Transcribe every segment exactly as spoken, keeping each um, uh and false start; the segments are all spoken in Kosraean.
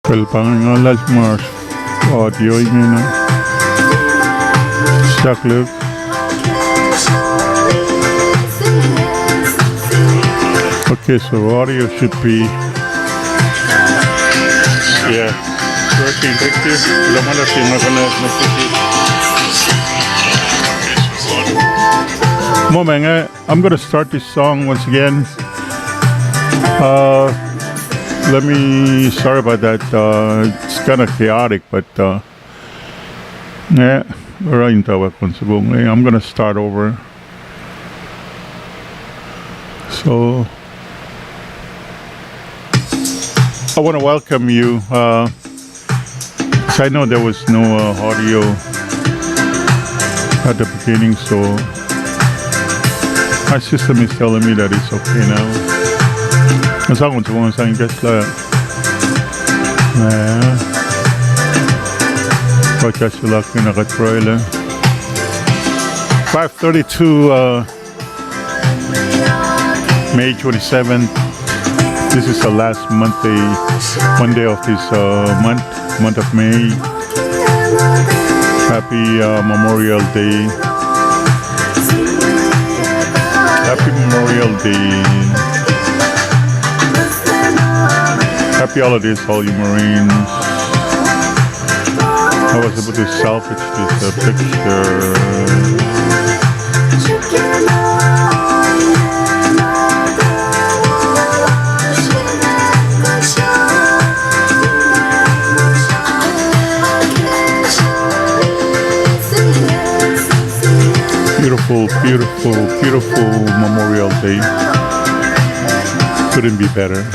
Pacl pa inge nga lal mas audio ingena. Sakluk. Okay, so audio should be, yeah, working. Thank you. Lama la singa kana. Mo manga. I'm gonna start this song once again. Uh, let me, sorry about that. Uh, it's kinda chaotic, but, uh, yeah, we're in the weapons. I'm gonna start over. So, I wanna welcome you. Uh, 'Cause I know there was no, uh, audio at the beginning, so my system is telling me that it's okay now. Nga sang on, sang just like, uh, podcast luck in a cut trailer. Five thirty-two, uh, May twenty-seventh. This is the last Monday, Monday of this, uh, month, month of May. Happy, uh, Memorial Day. Happy Memorial Day. Happy holidays, all you Marines. I was able to salvage this, uh, picture. Beautiful, beautiful, beautiful Memorial Day. Couldn't be better.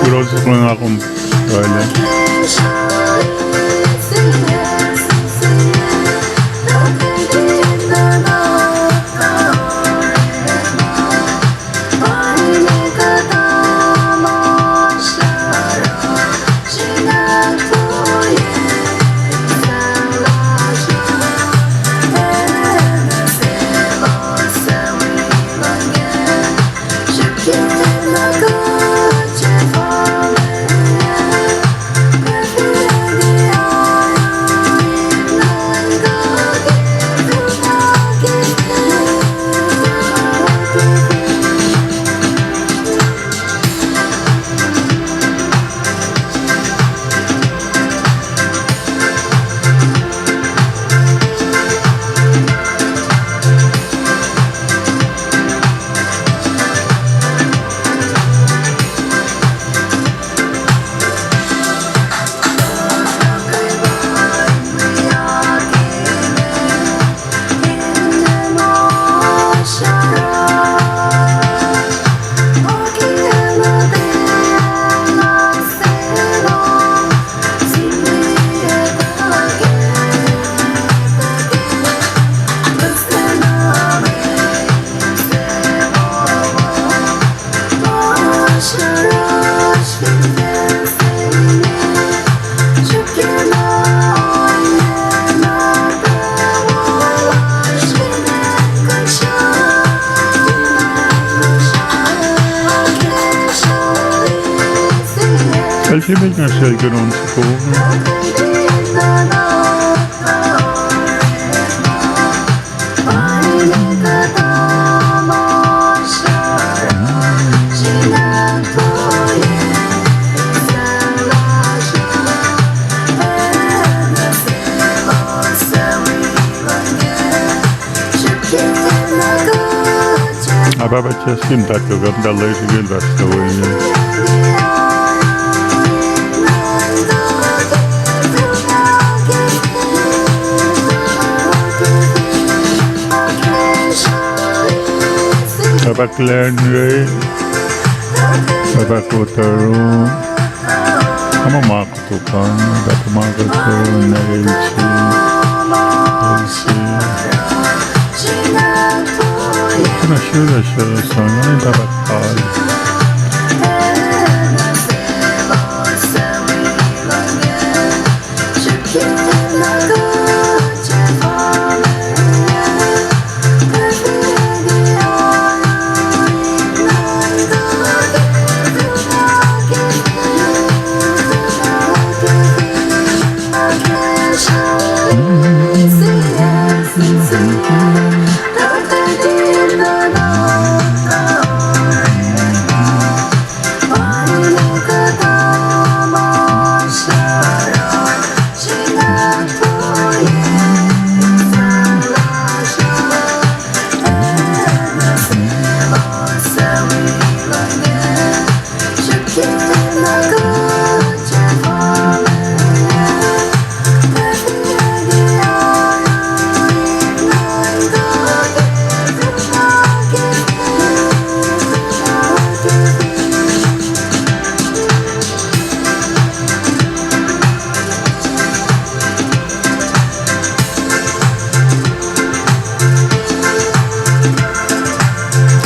Kulos luhk nga kom, Kyle. Elsemeet nga sel kunon soko. Apapa Justin Tato, kam ta lesi kel pasta wene. Papa Glenn Ray. Papa Kotaro. Ma ma kutukan, datu ma kutu, na el si, el si. Kuna sila sila sana, datu kal.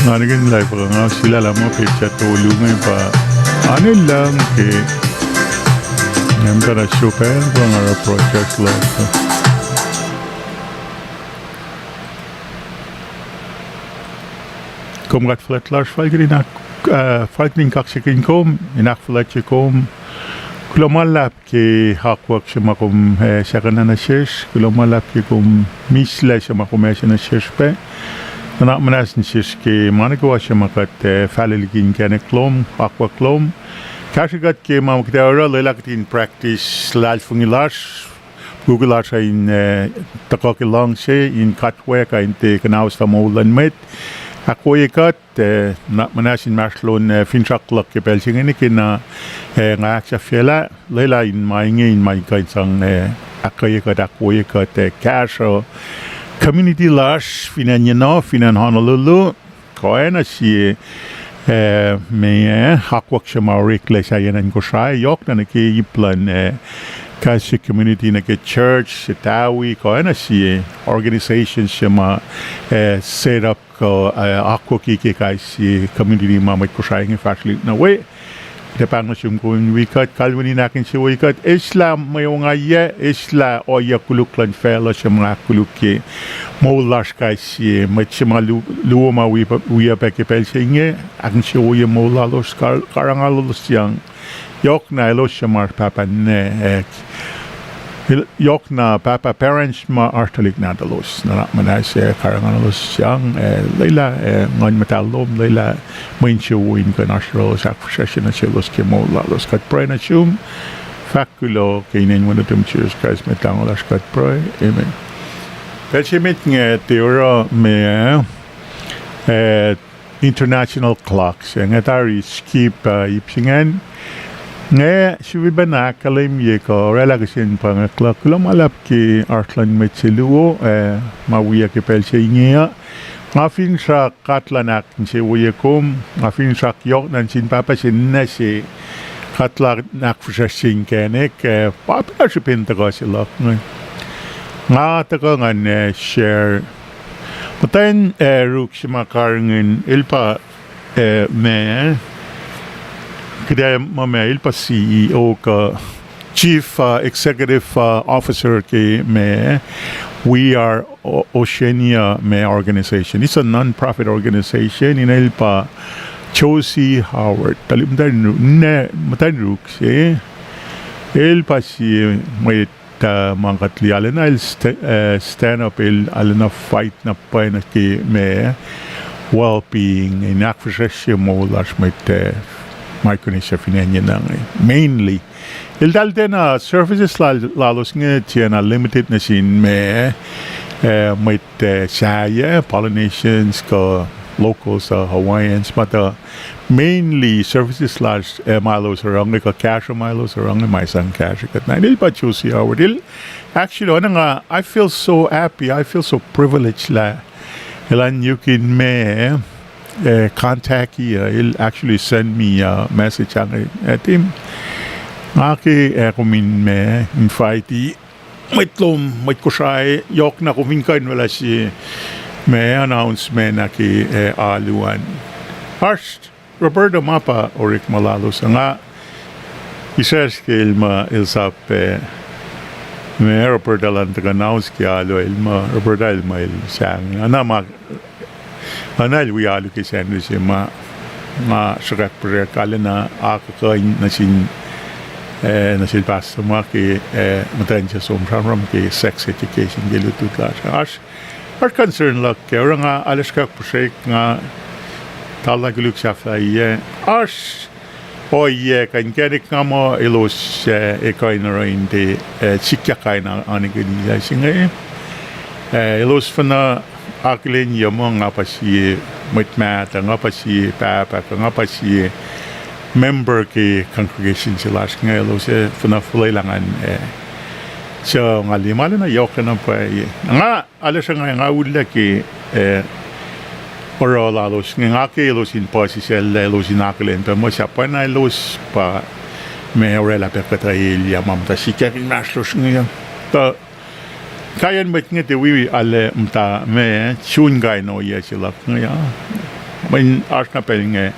Nga nihkihn lah pa nga sulaclah muh petsac tolu inge pa anellang ke ngan muhtana srihpac pa nga oruh broadcast lal. Kom kuht fuhlwact lasr, fal kuht in ahk-, ah, fal kuht in kaksakihn kom, in ahkfuhlwactye kom. Kuloh ma luhlahp ke akwuck se ma kom, eh, sahkena nuh sesr, kuloh ma luhlahp ke kom mislac se ma kom ase nuh sesr pac. Nuhnak muhnahs nuh sesr ke ma nuh kwewa se ma kuht, eh, fahla liki inkacnek lom, akwuck lom. Kahsrwe kuht ke ma kuht ac oruh, lwelah kuht in practice luhlahlfongi lasr, puk lasr uh in, eh, tuhkuh ke luhngse, in kuhtwek uh in tiac kuhnahosta moul luhn mwet. Ahkwoye kuht, eh, nuhnak muhnahs inmahsrlon, eh, finsrak luhk ke pacl se inge nwe ke na, eh, nga ahksahfyelah, lwelah in ma inge in ma in kuh in sang, eh, ahkkweye kuht, ahkwoye kuht, eh, kahsruh community lasr fin acn Yenuh, fin acn Honolulu, kuh oacna sie, eh, ma, eh, akwuck se ma oreklac sahyacn acn Kosrae, yohk na nuh ke ip luhn, eh, kais sie community nuh ke church, se tawi, kuh oacna sie organization se ma, eh, set up kuh, eh, akwucki ke kais sie community ma mwet Kosrae inge fahsrwelihk nuh we. Kuht ac pahng nuh sum kom in wi kuht, kalweni in ahkinsewowoye kuht, eslah mwe ongaiyac, eslah ohiyac koluk luhn facluh se ma ahkkolukye moul lasr kais sie, mwet se ma lu-, luo ma wi-, wiyuc pac ke pacl se inge, ahkinsewowoye moul lalos, kar-, karuhnguhlosyang. Yohk na elos se ma oasr pahpah ninac, eh, el-, yohk na pahpah, parents ma oasr tuhlihk nahtuhlos, nuhnak muhnahs, eh, karuhnguhlosyang, eh, lwelah, eh, Nguhn Muhtahl lom, lwelah mwe insewowo in kuh in oasr yohrohlos, ahkfihsracsrye nuh selos ke moul lalos. Kuht pruhe nuh sum, fahk kuloh ke inen Wen nuhtum Jisus Kraist Mwet Lahngo lasr kuht pruhe. Amen. Pacl se met inge tiac oruh ma, eh, international clock se inge tari skip, uh, ip se ingacn. Inge sifilpacna ahkkahlwemye kuh oraclah kihsen pa inge luhk, kuloh ma luhlahp ke oasr luhn mwet se luo, eh, ma wiyuc ke pacl se inge uh. Nga finsrak kuht luhn ahkinsewowoye kom, nga finsrak yohk nuh sin pahpah se ninac se, kuht luhn ahkfihsracsrye inkacnek, eh, pa pacna srihpen tuhkuh se luhk inge. Nga tuhkuh ngan, eh, share muhtwacn, eh, ruk se ma karihngihn, el pa, eh, ma, kuht ac muh ma, el pa C E O kuh Chief, uh, Executive, uh, Officer ke ma, We Are O-, Oceania ma organization. It's a non-profit organization, in el pa Josie Howard. Tuhlihk muhtwacn ru-, ninac, muhtwacn ruk se. El pa sie mwet, uh, ma kuht liye arulacna el st-, uh, stand up, el arulacna fight na pwacye nuh ke ma well-being, in ahkfihsracsrye moul lasr mwet, uh, Micronesia fin acn Yenuh inge. Mainly, eltahl tiacna services lal-, lalos inge tiacna limited nuh sin ma, uh, mwet, uh, sahyac, Polynesians kuh locals, uh, Hawaiians, ma tuh mainly services lasr, uh, ma elos oruh inge kuh kahsruh ma elos oruh inge ma sang kahsruh kuht. Na el pa Josie Howard. El actually, oacna nga, I feel so happy, I feel so privileged lah elan yukihn ma, uh, contact uh, el actually send me a message, uh, Tim, Nga ke, eh, kom in ma invite mwet lom, mwet Kosrae, yohk na kom fin kuh in oraclah sie ma announcement ah ke, eh, alu an. Oasr Roberta ma pa orekma lalos ah, nga israsr ke el muh el sap, eh, ma Roberta elan tuhkuh announce ke alu, el muh Roberta el muh el sahngweng. Oacna ma, oacna el wi alu ke Sacnri se ma, nga sruhkwack pihsrwack, arulacna akuhkuhin nuh sin, eh, nuh sel pastor ma ke, eh, muhtwacn se som sramsram ke sex education ke lutlut lasr. Oasr, oasr concern luhk kac, oruh nga arlac sruhkwack pihsrwack, nga tallah koluk sahflahiyac. Oasr ohiyac kuh inkacnek nga muh elos, eh, ac kuh in oruh in tiac, eh, sikyak kain anikihn se inge. Eh, elos fin akihlen ye muh nga pa sie mwet mahtuh, nga pa sie pahpah, kuh nga pa sie member ke congregation se lasr inge, elos ac fin fuhlwelah ngan, eh, suc nga liye, ma lwen na yohk na pwacye. Nga arlac sruhnga, nga ullac ke, eh, oruh lalos inge, nga ke elos in puhsisacl, elos in akihlen pac muh sahp pacna elos pa ma oraclah pac kuhtuh elyah ma muhta sikyak inmahsrlosr inge. Tuh kaiyacn mwet inge tiac wi arlac muhta ma sun kain ohiyac se luhk inge ah. Mweyen oasr na pacl inge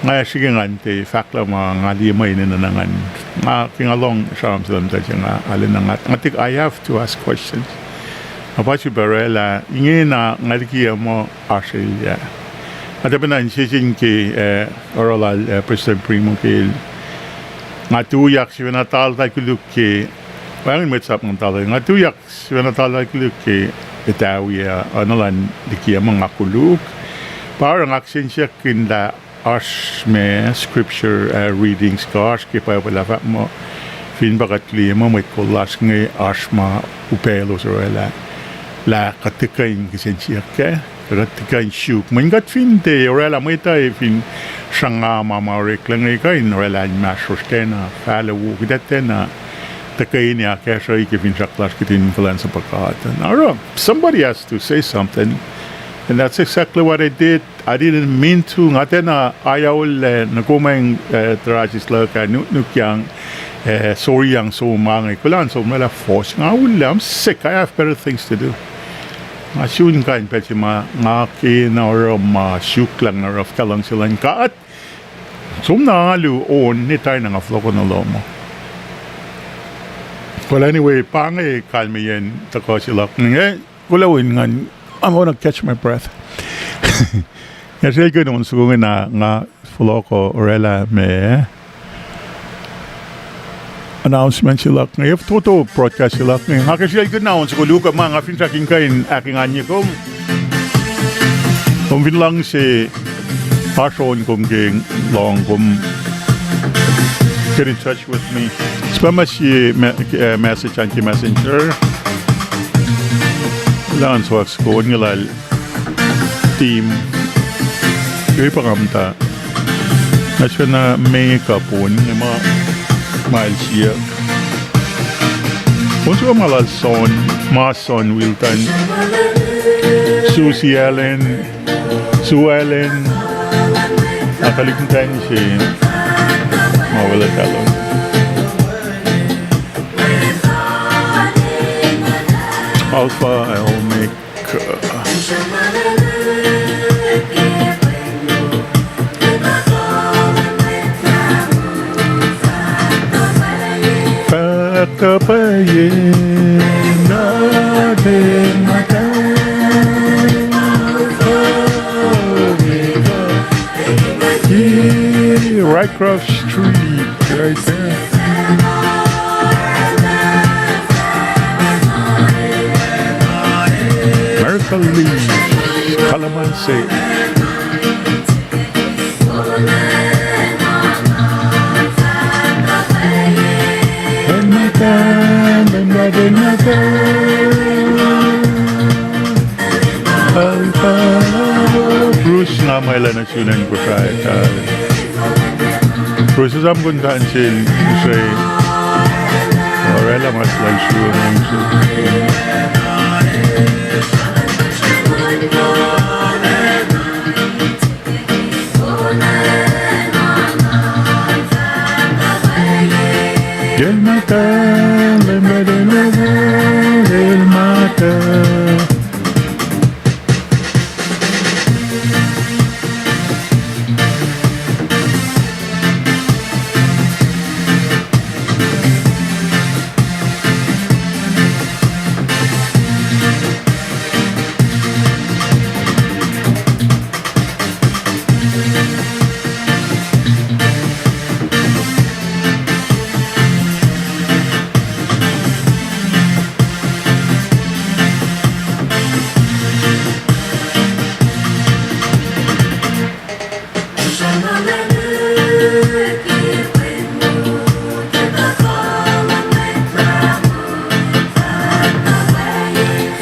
nga srihke ngan tiac fahk lah ma nga liye mwe enenuh na ngan, nga ke nga lohng sramsram se lah muhta se nga arulacna nga, nga tik, I have to ask questions. Nga pa sifilpac oraclah ingena, nga liki muh oasr elyah. Nga tiacpacna insese ke, eh, oruh lal, eh, Prestuhn Primo ke el, nga tuyak sifacna taltal koluk ke, wacngihn mwet sap ngan taltal, nga tuyak sifacna taltal koluk ke etawi ah, oacna elan liki muh nga koluk. Pa oruh nga kihsen siyuck kihn lah oasr ma scripture, eh, readings kuh oasr ke Bible ah fahk muh fin pa kuht liye muh mwet kol lasr inge oasr ma upac elos oraclah, lah kuht tiac kuh in kihsen siyuck kac, kuht tiac kuh in suk. Mweyen kuht fin tiac oraclah, mwet uh fin sruhnga ma ma oreklac inge, kuh in oraclah inmahsrlosr tiacna, fahlac wo, kuht tiacna tuhkweni akacsruhi ke finsrak lasr kihtin kuhlwacnsapuh God. Na oruh somebody has to say something. And that's exactly what I did. I didn't mean to. Nga tiacna ayaullac nuh kom, eh, Trasis luhk ah, nuknukyang, eh, soriyang som ma inge, kuhlwacnsap oraclah fohs. Nga ullac, I'm sick. I have better things to do. Nga sun kain pacl se ma nga kena oruh ma suk lah nga oruh fohlohk luhngse luhn God. Som na alu on, ne tari na nga fohlohk nuh lohm uh. Well, anyway, pa inge kalmeyacn tuhkuh se luhk inge, kuloh in ngan, I'm gonna catch my breath. Nga srihke in on soko inge na nga fohlohk uh oraclah ma announcement se luhk inge, fototo broadcast se luhk inge. Nga ke srihke in on soko luhk uh ma nga finsrak in kuh in ahkenganye kom. Kom fin luhngse oasr on kom ke lohng, kom get in touch with me. Sipama sie me-, eh, message an ke messenger. Lah ngan suk soko on nge lal team. Ke pa nga muhta, nga sifacna make up on nge ma, ma el siyuck. On soko ma lal Son, ma Son Wilton, Susie Allen, Sue Allen, na tuhlihk muhtwacn se ma weluhl talan Alpha Omega. Fahk kuh pwacye, na ten muhta. Rycroft Street, right there. Miracle Leaf, Calamansi. Bruce, nga mwe lana sunen Kosrae ka. Bruce, esam kun tan sel se. Oraclah mas lal su. Leum kuht in muhta, el muhta.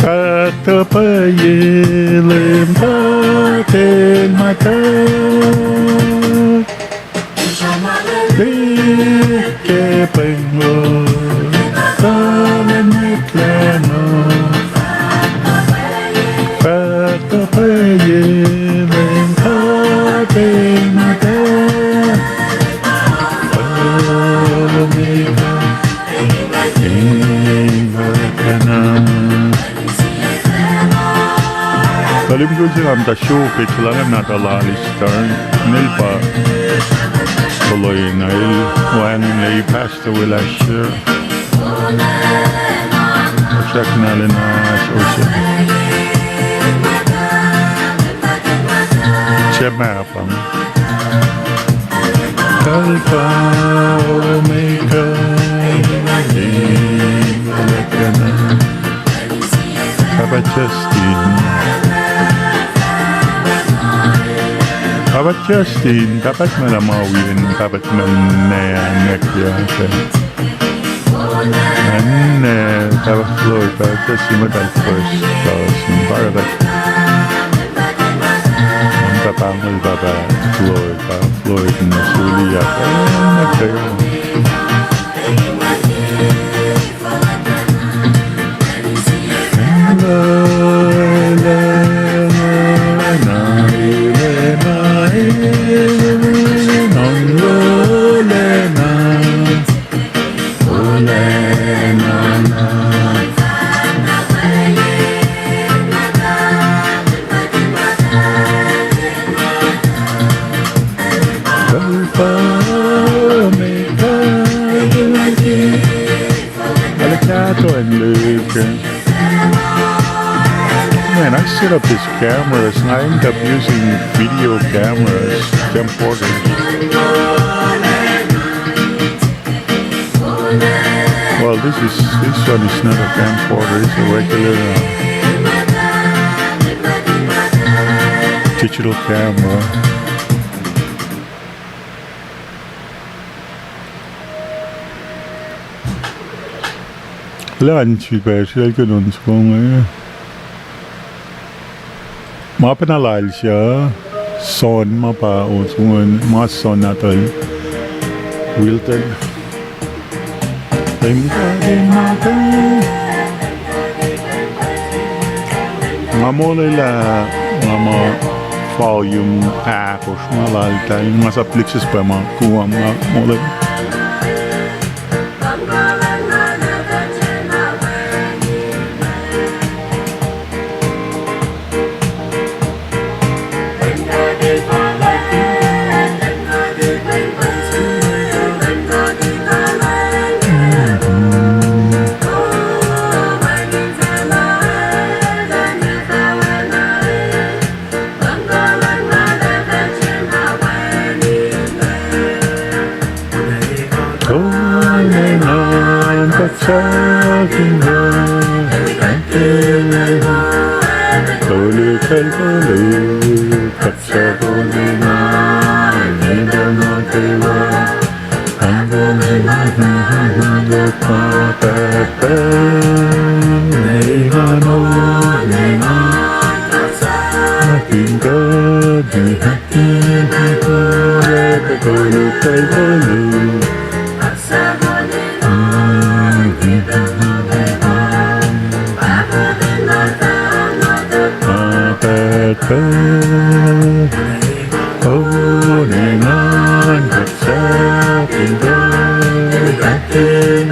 Fahk tuh pwacye Leum God El muhta. Lihk ke pweng lom, tuh lwen mwet lahngo. Fahk tuh pwacye Leum God El muhta. Alpha Omega, King of Canaan. Tuhlihk mukul se nga muhta show ke tuhlihk nahtuhl Alistair, el pa toloin na el wacngihnlac pastor we last year. Oasr ahknal in oasr ose. Sema pang. Alpha Omega, King of Canaan. Papa Justin. Papa Justin, Papa Mela Mawien, Papa Mela Nea Nekia. And, uh, Papa Floyd, Papa Justin, Papa First, Papa Simon, Papa, Papa Angel, Papa Floyd, Papa Floyd, and Sulia, Papa Mateo. Alpha Omega. Alekahto in lihk. Man, I set up these cameras and I end up using video cameras, camcorders. Well, this is, this one is not a camcorder, it's a regular, uh, digital camera. Lah in srihpac srihpac ke non soko inge. Ma pacna lal se, Son ma pa on soko inge, ma Son nahtuhl Wilton. Nga molwelah, nga ma volume ahkosr ma laltahl, nga sap lihksrihsr pac ma kuam nga molwelah. Kol engan kuht sahk in kuh, tolu kol tolu, kuht sahk kol engan, ninac ma kwewa, ahkos engan, ninac ma pahtpaht, engan, engan, kuht sahk in kuh, Kol engan kuht sahk in kuh, kuht in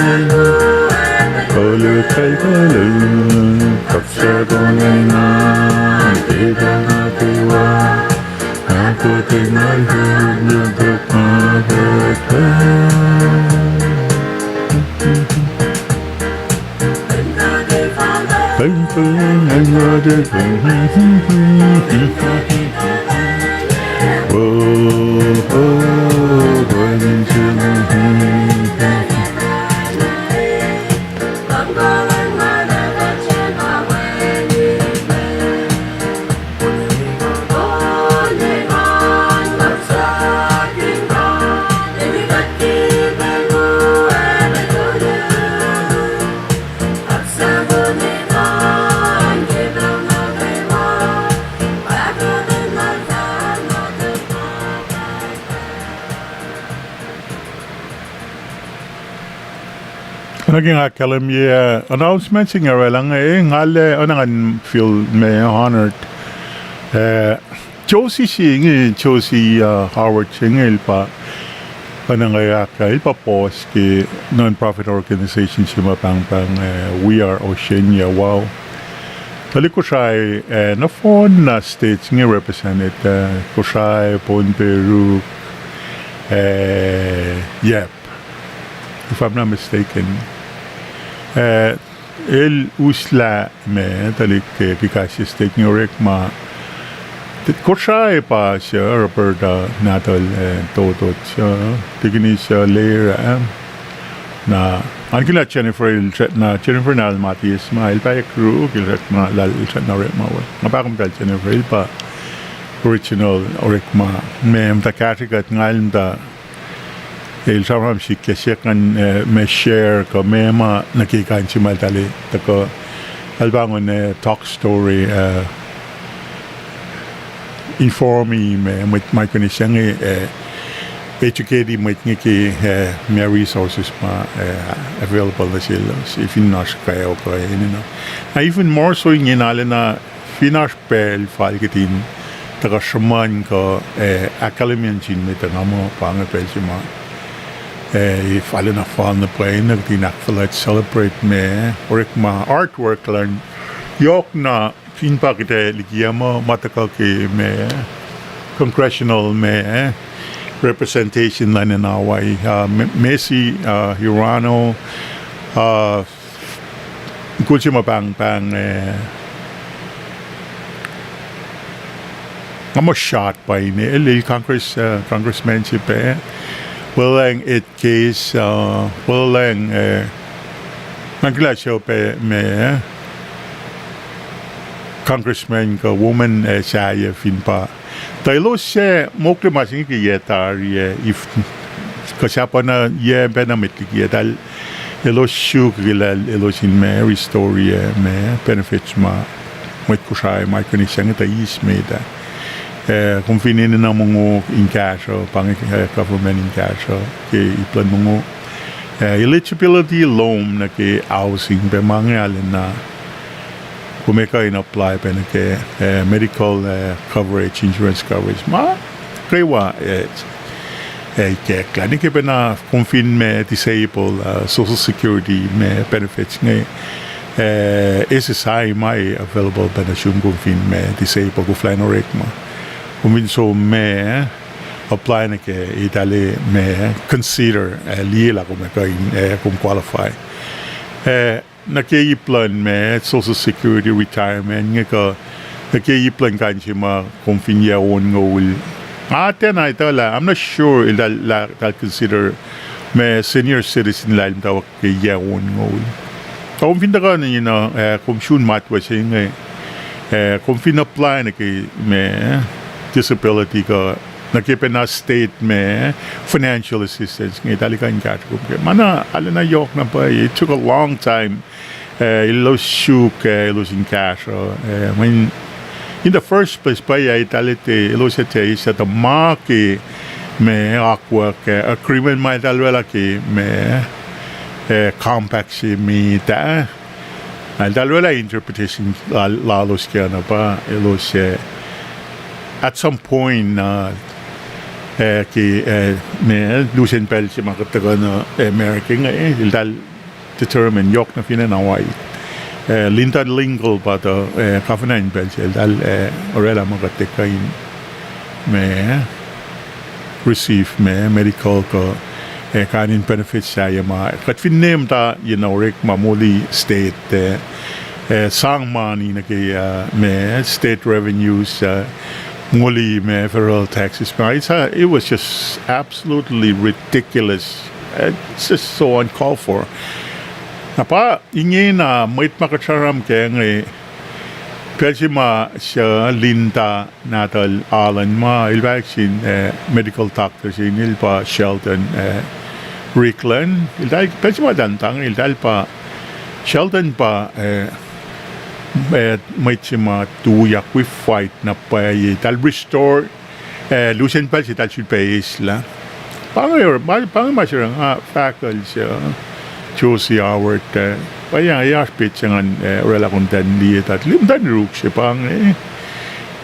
Nuh ke nga ahkkahlwemye announcement se inge orwaclah inge, eh, nga lah, eh, oacna ngan feel me honored. Eh, Josie se inge, Josie, uh, Howard se inge el pa, oacna nga ahk-, el pa boss ke non-profit organization se ma pahngpahng, eh, We Are Oceania, wow. Tuhlihk Kosrae, eh, nohfohn na states inge represented, eh, Kosrae, Pohnpei, Ruk, eh, Yap, if I'm not mistaken. Eh, el uslah me tuhlihk ke, ke kahs se state inge orekma. Kosrae pa se Roberta nahtuhl, eh, tohtoh se, tikini se Lera, eh. Na, onkihlah Jennifer el, na Jennifer nahtuhl Matthias ma, el pahyuck Ruk, el srackna, el srackna orekma we. Nga pahkomuhtahl Jennifer, el pa original orekma. Me muhta kahsrwe kuht nga el muhta el sramsram sihk ke second, eh, me share kuh me ma nuh ke kain se ma eltahl tuhkuh. El pahngon, eh, talk story, eh, informi me mwet Micronesia inge, eh, educate mwet inge ke, eh, ma resources ma, eh, available nuh selos, eh, fin oasr kweok kuh enenuh. Na even more so inge na lacna fin oasr pacl fal kuht in tuhkuh sruhmuhn kuh, eh, ahkkahlwemye sin mwet uh nga muh pa inge pacl se ma, eh, fal na fal na pwacye na kuht in ahkfuhlwact celebrate me orekma artwork luhn yohk na fin pa kuht ac likiyac muh ma tuhkuh ke me congressional me, eh, representation luhn acn Hawaii, uh, Macy, uh, Hirono, uh, mukul se ma pahngpahng, eh, nga muh shot pa inel, el Congress, eh, congressman se pac, Wellalang Ed Case, uh, Wellalang, eh, nga kuhlah suc pac me, eh, congressman kuh woman, eh, sahyac fin pa. Tuh elos, eh, mokle ma se inge ke yac tari, eh, if kuh sahp na yac pacna met liki eltahl, elos suk ke lal elos in me restore, eh, me benefits ma mwet Kosrae Micronesia inge tuh eis met ah. Eh, kom fin enenuh mongo in kahsruh, pa inge, eh, government in kahsruh ke ip luhn mongo. Eh, eligibility lom nuh ke housing pac ma inge arulacna kom ac kuh in apply pac nuh ke, eh, medical, eh, coverage, insurance coverage ma kwewa, eh, eh, ikacklah nuh ke pacna kom fin me disable, uh, Social Security me benefits inge, eh, S S I ma available pac nuh sum kom fin me disable, koflah in orekma. Kom fin som me apply nuh ke, eltahl me consider, eh, liye lah kom ac kuh in, eh, kom qualify. Eh, nuh ke ip luhn me Social Security, retirement inge kuh nuh ke ip luhn kain se ma kom fin yac onngoul. Nga tiacna etuh lah, I'm not sure eltahl, eltahl consider me senior citizen lah el muhtwacwacack ke yac onngoul. Kom fin tuhkuh nuh, you know, eh, kom sun matwac se inge, eh, kom fin apply nuh ke me disability kuh nuh ke pacna state me financial assistance inge eltahl kuh in kahsruh kom ke. Ma na arulacna yohk na pwacye, it took a long time. Eh, elos suk, eh, elos in kahsruh, eh, mweyen in the first place pwacye eltahl etuh, elos etuh, eis tuh ma ke me akwuck, eh, agreement ma eltahl orwaclah ke me, eh, compact se met ah. Na eltahl orwaclah interpretation la-, lalos ke na pa elos, eh, at some point, uh, eh, ke, eh, me lusen pacl se ma kuht tuhkuh nuh, eh, America inge, eh, eltahl determine yohk nuh fin acn Hawaii. Eh, Linda Lingle pa tuh, eh, governor in pacl se eltahl, eh, orwaclah ma kuht tiac kuh in me receive me medical kuh, eh, kain in benefits sahyac ma kuht fin ne muhta, you know, orekma moli state, eh, eh, sang mani nuh ke, uh, me state revenues, uh, moli me federal taxes ma, it's, uh, it was just absolutely ridiculous. It's just so uncalled for. Na pa ingena mwet ma kuht sramsram kac inge, pacl se ma suc Linda nahtuhl Alan ma el fahk sin, eh, medical doctor se inel pa Sheldon, eh, Riklan. Eltahl, pacl se ma eltahl muhta inge, eltahl pa, Sheldon pa, eh, eh, mwet se ma tuyak wi fight na pwacye, eltahl restore, eh, lusen pacl se eltahl sulpac eislah. Pa inge, pa, pa inge ma se nga fahkwacl se, uh, Josie Howard, eh, pa ya, ya oasr petsac ngan, eh, oraclah kom muhtwacn liye tuh, liye muhtwacn ruk se pa inge,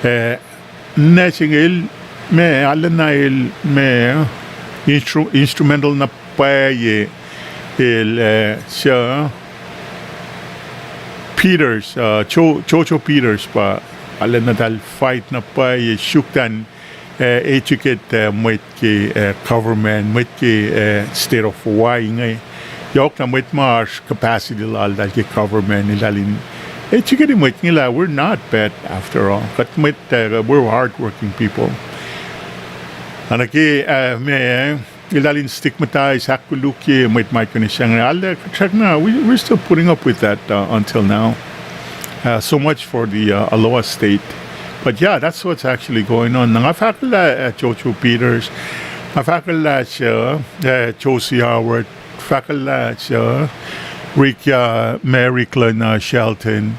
eh, eh, nuh sel, ma, arulacna el, ma, instru-, instrumental na pwacye, el, eh, suc, Peters, uh, Jo-, Jojo Peters pa, arulacna eltahl fight na pwacye, sruhktuhn, eh, educate, eh, mwet ke, eh, government, mwet ke, eh, state of Hawaii inge. Yohk na mwet ma oasr capacity lal eltahl ke government, eltahl in educate mwet inge lah we're not bad after all. Kuht mwet, eh, we're hardworking people. Oacna ke, eh, ma, eltahl in stigmatize, ahkkolukye mwet Micronesia inge. Arlac, kuht srackna, we, we're still putting up with that, uh, until now. Uh, so much for the, uh, Aloha State. But yeah, that's what's actually going on. Na nga fahk lah, uh, Jojo Peters, nga fahk lah, uh, uh, Josie Howard, fahk lah, uh, Rick, uh, Mary Glenn, uh, Shelton.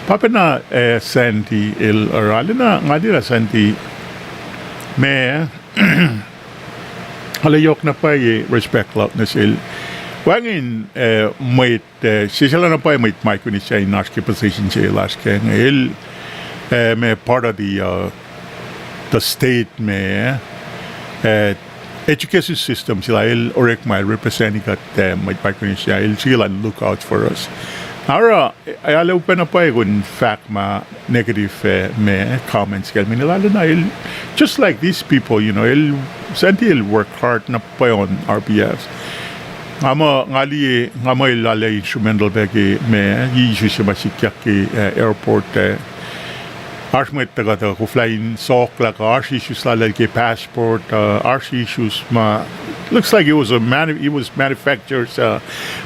Pahpah na, uh, Sandy el, arulacna, nga liye lah Sandy, ma, arlac yohk na pwacye respect luhk nuh sel. Wacngihn, uh, mwet, uh, sesseslah na pwacye mwet Micronesia in oasr ke position se lasr ke inge. El, uh, ma part of the, uh, the state ma, uh, education system se lah el orekma el represent kuht, uh, mwet Micronesia. El srihke elan look out for us. Oruh, arlac upac na pwacye kom fahk ma negative, uh, ma comments kacl, meaning lah arulacna el, just like these people, you know, el, Sandy el work hard na pwacye on our behalf. Nga muh, nga liye, nga muh el arlac instrumental pac ke ma, issues se ma sikyak ke, uh, airport, uh, oasr mwet tuhkuh tuh koflah in sohklah kuh oasr issues lal ke passport, uh, oasr issues ma, looks like it was a manu-, it was manufactured, uh,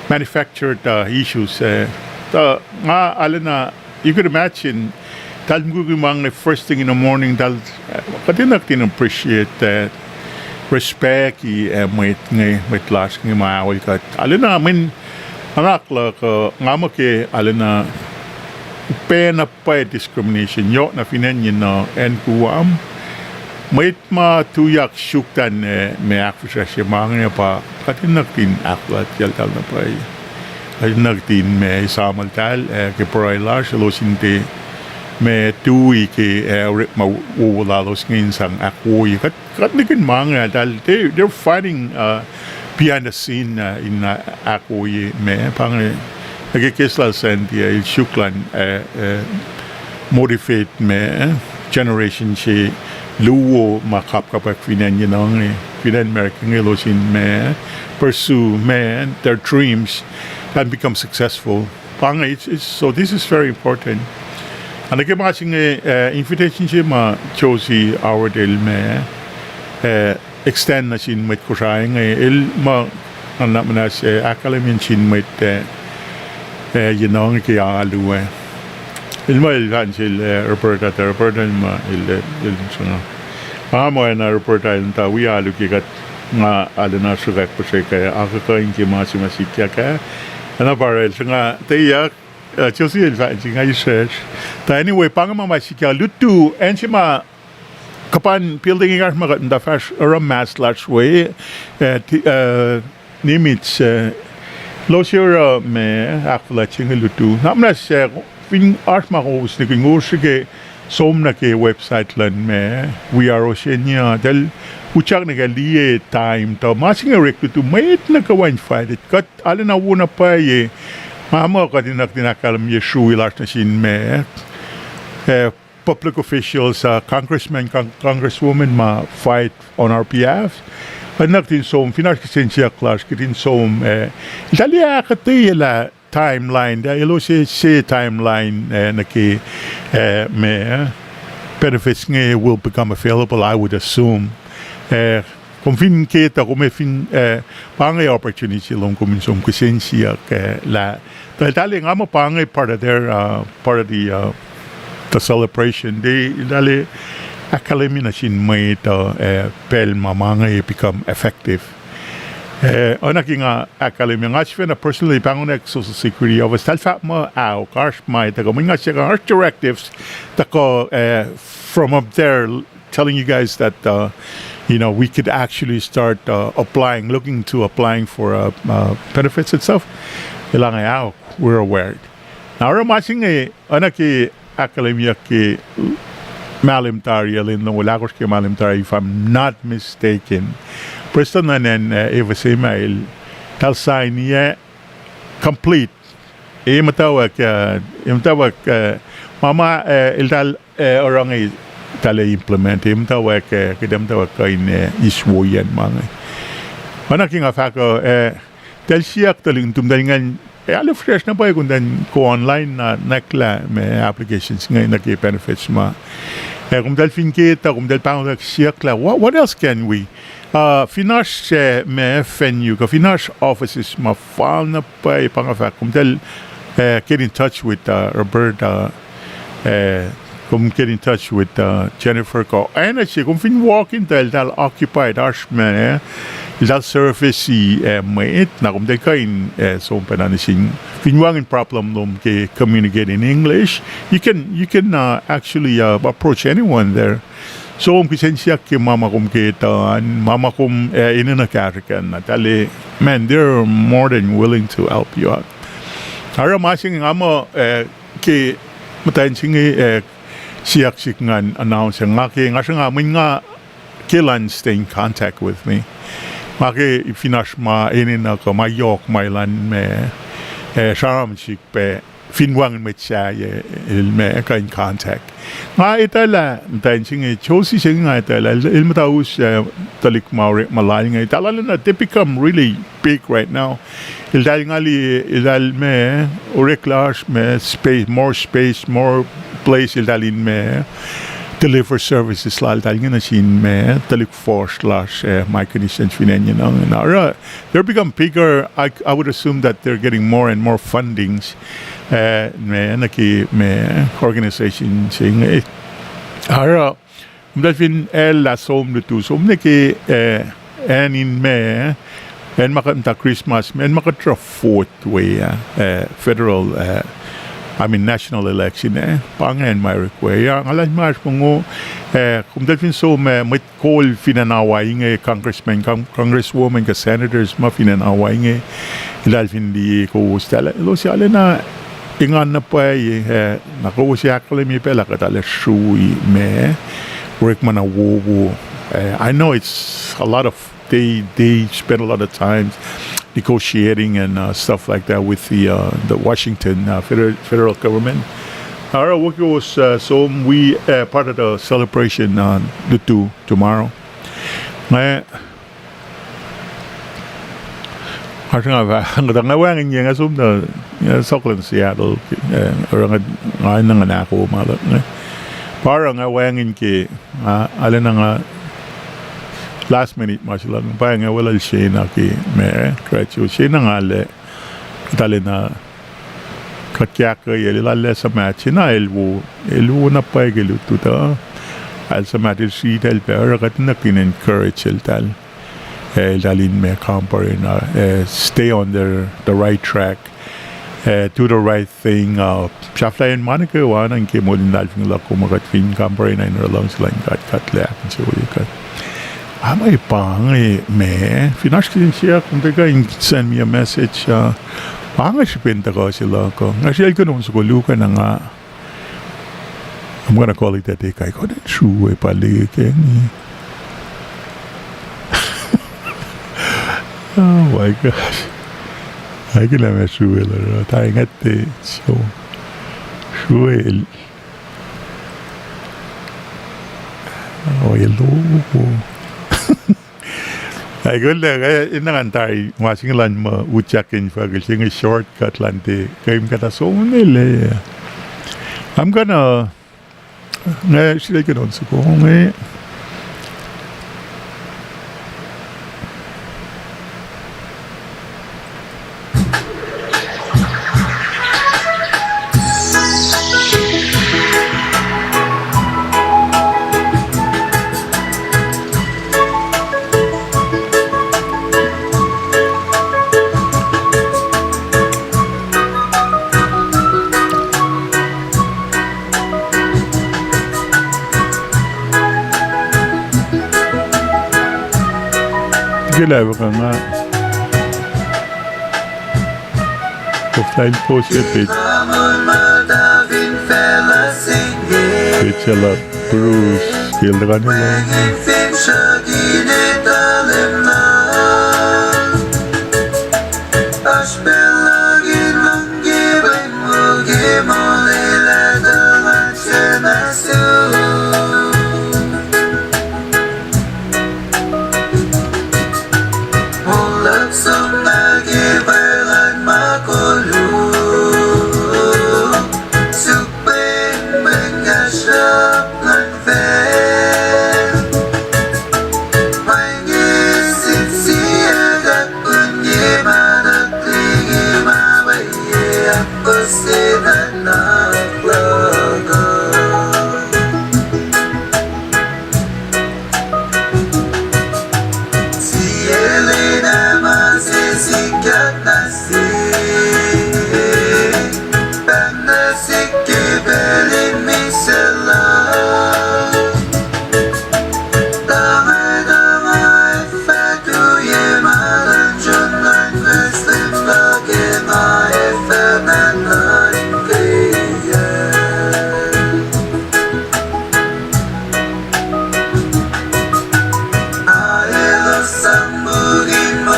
manufactured, uh, issues, uh, tuh nga arulacna, you could imagine, eltahl mukwikwi ma inge first thing in the morning, eltahl, uh, kuht enenuh kuht in appreciate, uh, respect-i, uh, mwet inge, mwet lasr inge ma aol kuht. Arulacna, mweyen, nuhnak luhk, uh, nga muh ke arulacna upac na pwacye discrimination, yohk na fin acn Guam, mwet ma tuyak sruhktuhn, uh, ma ahkfihsracsrye ma inge pa kuht enenuh kuht in ahkfuhlwactyeltahl na pwacye. Kuht enenuh kuht in ma esamweltahl, uh, ke pruhe lasr, elos in tiac ma tui ke, uh, orekma wowo lalos inge in sang ahkwoye. Kuht, kuht nihkihn ma inge eltahl, they, they're fighting, uh, behind the scene, uh, in, uh, ahkwoye ma, pa inge, nuh ke case lal Sandy, uh, el suk elan, uh, uh, motivate ma, uh, generation se luo ma kapkapwack fin acn Guam inge, fin acn America inge elos in ma, pursue ma, their dreams and become successful. Pa inge, it's, it's, so this is very important. Ac nuh ke ma se inge, uh, invitation se ma Josie Howard el ma, uh, extend nuh sin mwet Kosrae inge, el muh, nga nuhnak muhnahs, uh, ahkkahlwemye nuh sin mwet, uh, uh, Guam inge ke alu, uh, el muh el fahk nuh sel, uh, Roberta, tuh Roberta el muh el, el, el sruhnga. Nga muh oacna Roberta el muhta wi alu ke kuht, nga arulacna sruhkwack puhsrek, uh, akuhkuhin ke ma se ma sikyak ah. Ac na pa el sruhnga tuyak, uh, Josie el fahk nuh sel nga israsr. Tuh anyway, pa inge ma ma sikyak lutu, acn se ma kuhpan building ekahsr ma kuht muhta fahsr oruh mask lasr we, uh, ti-, uh, nimits, uh, elos oruh ma ahkfuhlwact se inge lutu. Na muhnahs, uh, fin oasr ma kowos nihkihn, kowos srihke som nuh ke website luhn ma We Are Oceania, eltahl utyak nuh ke liye time tuh ma se inge orek lutu, mwet nuh kwewa invited. Kuht arulacna wo na pwacye, nga muh kuht enenuh kuht in ahkkahlwemye srui lasr nuh sin ma, uh, public officials, uh, congressmen, con-, congresswomen ma fight on our behalf. Kuht enenuh kuht in som, fin oasr kihsen siyuck lasr, kuht in som, uh, eltahl ac ahkuhtweyac lah timeline, tuh elos se, se timeline, uh, nuh ke, uh, ma, benefits inge will become available, I would assume. Uh, kom fin ke tuh kom ac fin, uh, pa inge opportunity lom kom in som kihsen siyuck, uh, lah, tuh eltahl ac, nga muh pa inge part of their, uh, part of the, uh, the celebration. Tuh eltahl ac ahkkahlwemye nuh sin mwet uh, uh, pacl ma ma inge become effective. Uh, oacna ke nga ahkkahlwemye, nga sifacna personally pahngonwack Social Security office, eltahl fahk muh, ao, oasr ma tuhkuh, mweyen nga siyuck, oasr directives tuhkuh, uh, from up there, telling you guys that, uh, you know, we could actually start, uh, applying, looking to applying for, uh, uh, benefits and stuff. Elan nga, ah, we're aware. Na oruh ma se inge, oacna ke ahkkahlwemyeyuck ke mahlwem tari, el in longoul ahkosr ke mahlwem tari, if I'm not mistaken. Prestuhn an, uh, F S A ma el, eltahl sign-i, uh, complete. E muhtwacwacack, uh, e muhtwacwacack, uh, ma ma, uh, eltahl, uh, oruh inge, eltahl implement, e muhtwacwacack, uh, kuht ac muhtwacwacack kuh in, uh, eis woiyacn ma inge. Oacna ke nga fahk uh, uh, eltahl siyuck tuhlihk nuhtum eltahl ingacn, uh, arlac fihsracsr na pwacye komtahl go online na nwacklah ma applications inge nuh ke benefits ma. Uh, komtahl fin ke tuh komtahl pahngonwack siyuck lah, what, what else can we? Uh, fin oasr, uh, ma venue, kuh fin oasr offices ma fal na pwacye pa nga fahk, komtahl, uh, get in touch with, uh, Roberta, uh, kom get in touch with, uh, Jennifer kuh, uh, na se, kom fin walk in tuh eltahl occupied, oasr ma, uh, eltahl service, uh, mwet, na komtahl kuh in, uh, som pacna nuh sin. Fin wacngihn problem lom ke communicate in English, you can, you can, uh, actually, uh, approach anyone there. Som kihsen siyuck ke ma ma kom ke tuh an, ma ma kom, uh, enenuh kahsrwe kac na, eltahl, man, they're more than willing to help you out. Oruh ma se inge nga muh, uh, ke muhtwacn se inge, uh, siyuck sihk ngan announce, nga ke, nga sruhnga, mweyen nga ke elan stay in contact with me. Nga ke fin oasr ma enenuh kuh ma yohk ma elan ma, uh, sramsram sihk pac, fin wacngihn mwet sahyac el ma kuh in contact. Nga etwaclah muhtwacn se inge, Josie se inge nga etwaclah, el, el muhta us, uh, tuhlihk ma orekma lal inge, eltahl arulacna, they become really big right now. Eltahl ngali, eltahl ma, oreklah oasr ma space, more space, more place, eltahl in ma deliver services lal eltahl inge nuh sin ma tuhlihk fuhsr lasr, uh, Micronesians fin acn inge. Na oruh, they're become bigger. I, I would assume that they're getting more and more fundings, uh, ma nuh ke ma organization se inge. Oruh, komtahl fin ella som lutu, som nuh ke, uh, acn in ma, acn ma kuht muhta Christmas, ma acn ma kuht oruh vote we, uh, federal, uh, I mean national election, uh, pa inge acn ma oreklac. Nga luhlahlfongi ma oasr mongo, uh, komtahl fin som, uh, mwet kol fin acn Hawaii inge, congressmen, con-, congresswomen kuh senators ma fin acn Hawaii inge, eltahl fin liye kowos, eltahl, elos arulacna engan na pwacye, uh, na kowos ahkkahlwemye pac lah kuht arulacna srui ma orekma na wowo. Uh, I know it's a lot of, they, they spend a lot of time negotiating and, uh, stuff like that with the, uh, the Washington, uh, federal, federal government. Oruh wo kowos, uh, som wi, uh, part of the celebration, uh, lutu tomorrow. Nga, nga sruhnga fah, nga wacngihnye nga som nuh, nga sokla nuh Seattle, uh, oruh nga, nga enenuh in ahkoo ma luhk inge. Pa oruh nga wacngihn ke, nga arulacna nga last minute ma se luhk, pa nga welul Shena ke ma, graduate Shena nga arlac, kuht arulacna kuht ke ahkkweyacl, el arlac suhmaht Shena, el wo, el wo na pwacye ke lutlut uh. El suhmaht el sritacl pac, oruh kuht enenuh in encourage eltahl, uh, eltahl in ma kampare na, uh, stay on their, the right track, uh, do the right thing, uh, sahflahiyacn ma nuh kwewa nuh ke moul in luhlahlfongi luhk uh, ma kuht fin kampare na in oruh luhngse luhn God, kuht lac ahkinsewowoye kuht. Ama pa inge ma, fin oasr kihtin siyuck, kom tiac kuh in send me a message, uh, pa inge srihpen tuhkuh se luhk uh. Nga srihke in on soko luhk uh na nga, I'm gonna call it a day, kuh kuh in srue pa liki inge. Oh my gosh. Ac kuh lah ma srue lah, uh, tari ngwet, uh, so, srue el, oh, el, oh. Ac kuh lah, uh, in ngan tari ma se inge luhn ma utyak in fahk el se inge shortcut luhn tiac kuh in kuhtuh som nuh lac. I'm gonna, nga srihke in on soko inge. Ke lah fahk nga, koflah in post ke page. Page se lah Bruce ke el tuhkweni lohng. Moul luhk som nuh ke pacl luhn ma koluk, suk pwengpweng kahsruhp luhn facl. Ma inge sin sie kuht pun ye ma nuhk liki ma pwacye, ahkos se nuhnak luhk uh. Sie lwen ah ma se sikyak na se, pahng nuh sihk ke pacl in misac luhk. Tange, tange, fah tuye ma luhn John luhn Wesley, fah ke ma ac fah nuhnuhnkweyacl. Aelos sang mukin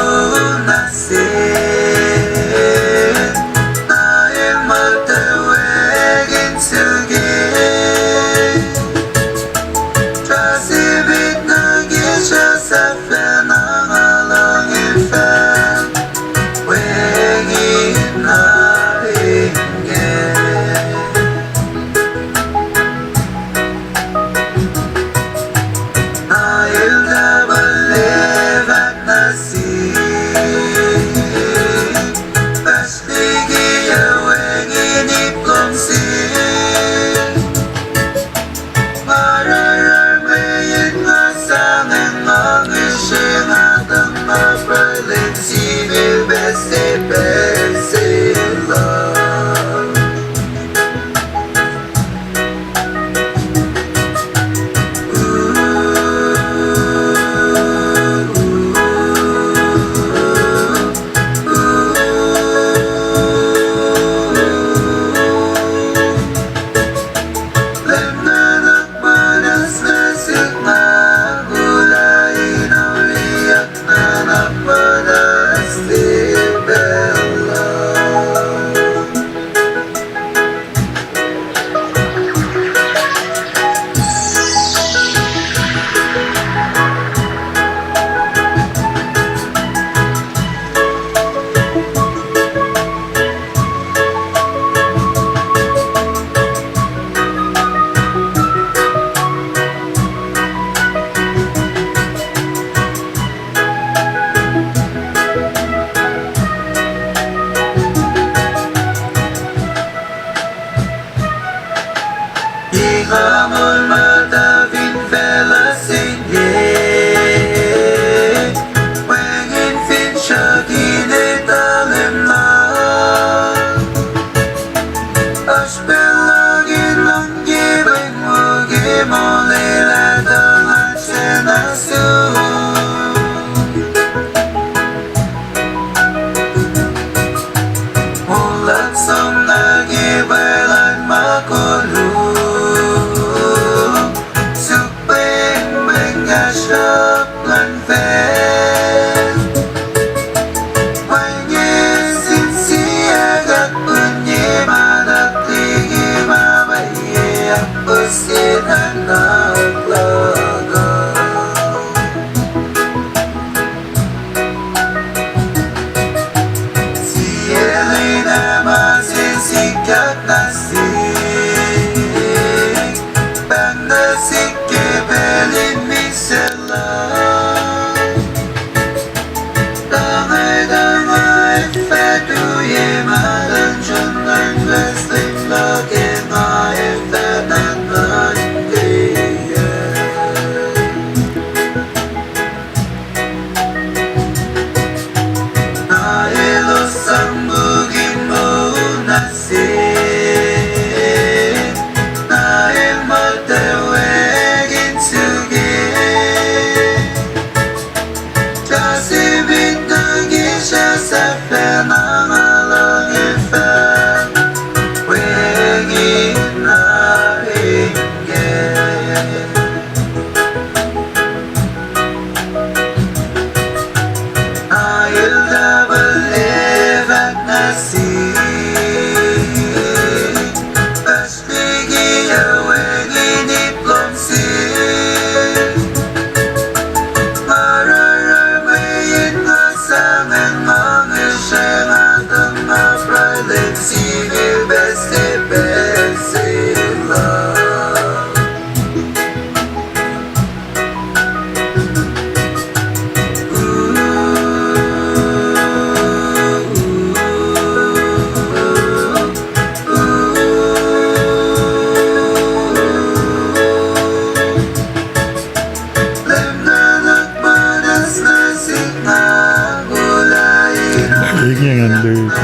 Ingacn luhk.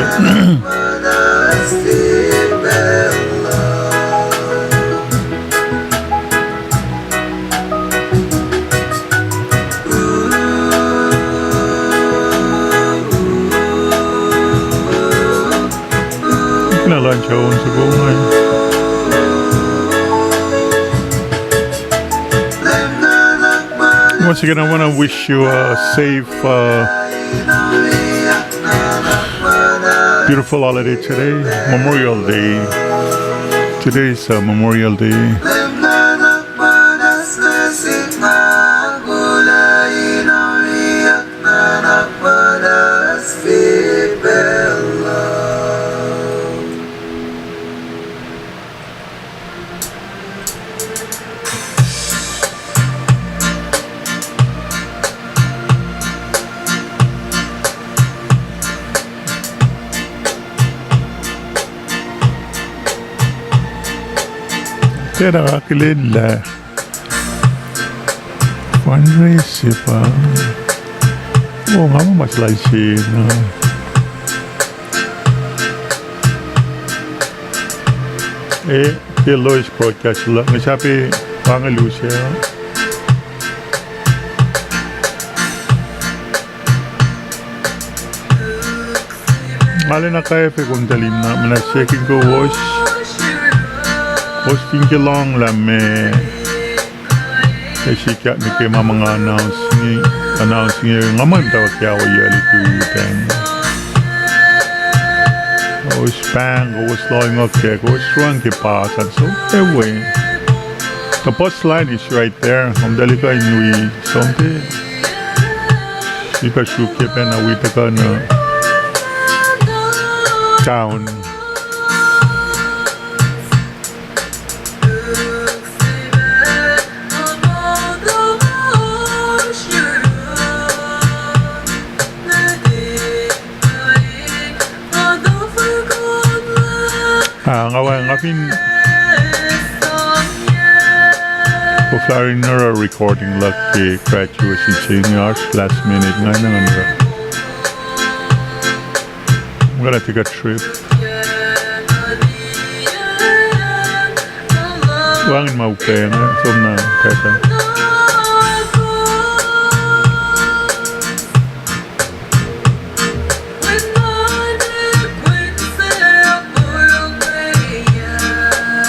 Na luhn Jones ko inge. Once again, I want to wish you a safe, uh, beautiful holiday today, Memorial Day. Today is, uh, Memorial Day. Tiacna akihlen lah fundraise pa. Oh, nga muh ma se lal se na. Eh, tiac loes broadcast luhk, nga sahp pa inge lusac. Nga lwen akac fe kom tuh limna, mena sekin kowos. Kowos fin ke lohng lah meac, ac sikyak nuh ke ma ma nga announce inge, announce inge, nga muh muhtwacwacack yac lutu tacn. Kowos pahng, kowos lohnguck kac, kowos run ke bus an som ewe. The bus line is right there. Kom tuh lika in wi som ke. Srihpac sruok ke pacna wi tuhkuh nuh town. Ah, nga wacngihn koflah in oruh recording luhk ke graduation se inge, oasr last minute nga engan. I'm gonna take a trip. Wacngihn ma upac inge, som na pactuh.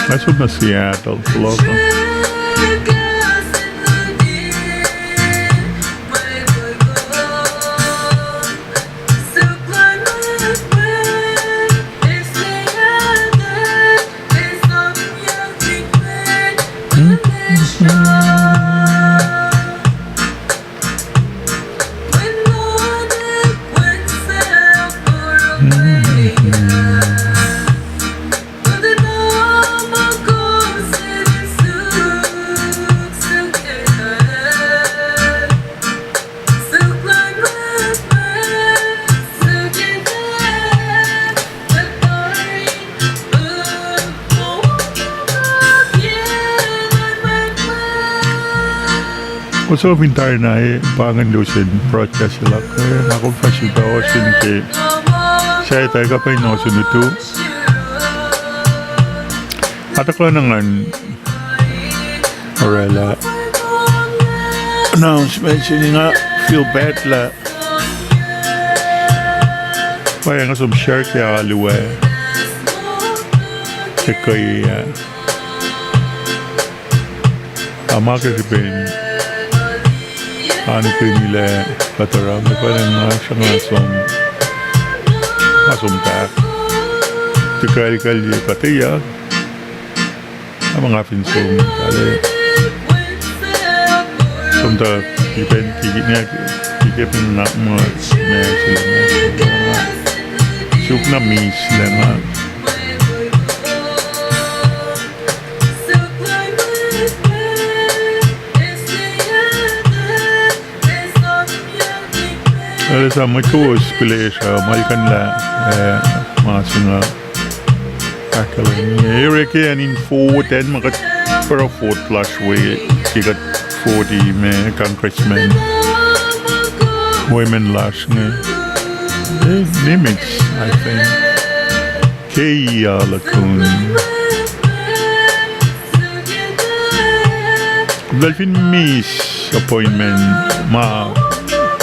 Nga som na Seattle, Florida. Kowos fin tari na, eh, pa ingacn lusen broadcast se luhk, eh, nga kom fahsr in pa ohsun ke Saturday kuh pac in ohsun lutu. Nga tuhkuh na ngan orwaclah announcement se inge, nga feel bad lah pa nga som share ke alu ah, ekuh ah. Ama ke srihpen anikihnilac kuht oruh, ma pwacnwacng nga sruhnga som, nga som tak. Tuh kalkalye kuhtweyuck. Ama nga fin som tari, som tuh ipen kiki, kiki pin na ma, ma sila ma suk na mislac ma. Elos mwet kowos pihlesruh, ma el kuhnlah, eh, ma se inge. Ahkkahlwemye, eh, orek an in vote an ma kuht oruh vote lasr we, ke kuht vote-i ma congressmen, women lasr inge. Eh, Nimitz, I think. Keiya Lagoon. Kom fin miss appointment ma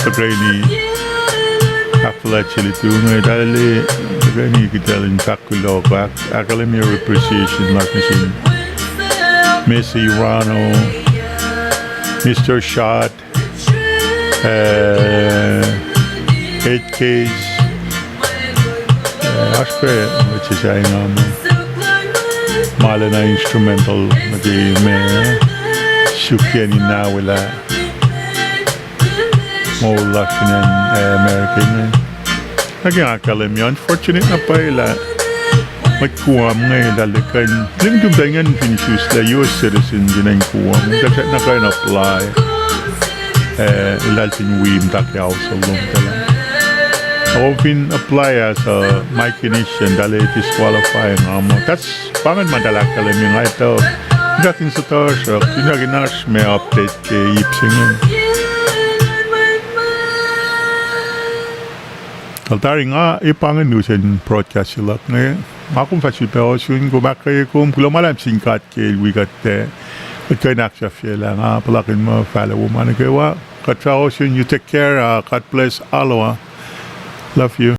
tuhkweni ahkfuhlwactye lutu inge, tahlele tuhkweni kihtahl in fahk kuloh, ahk-, ahkkahlwemye appreciation lasr nuh sin Mister Rano, Mister Shot, eh, Ed Case, eh, oasr pac mwet se sahyacn nga muh ma lacna instrumental nuh ke me, suk yen in nawelah moul lasr fin acn, eh, America inge. Nuh ke nga ahkkahlwemye, unfortunate na pwacye lah mwet Guam inge eltahl kuh in, lihmtum tuh ingacn fin isuslac U S citizen fin acn Guam, eltahl srackna kuh in apply, eh, eltahl fin wi muhta ke ausa lom tuh lah. Ac kom fin apply as a micronesian, eltahl disqualify nga muh. That's pa ingacn ma eltahl ahkkahlwemye, nga etuh, in fahk in suhtuhsruhk, in fahk in oasr ma update ke ip se inge. Tuh tari nga, e pa ingacn lusen broadcast se luhk inge. Nga kom fah sifilpac ohsun, kom ahkkweye kom, kuloh ma luhlahp sin God ke el wi kuht, eh, kuht kuh in ahksahfyelah, nga puhlakihn muh fahlah wo ma nuh kwewa. Kuht fah ohsun, you take care, uh, God bless, aloha. Love you.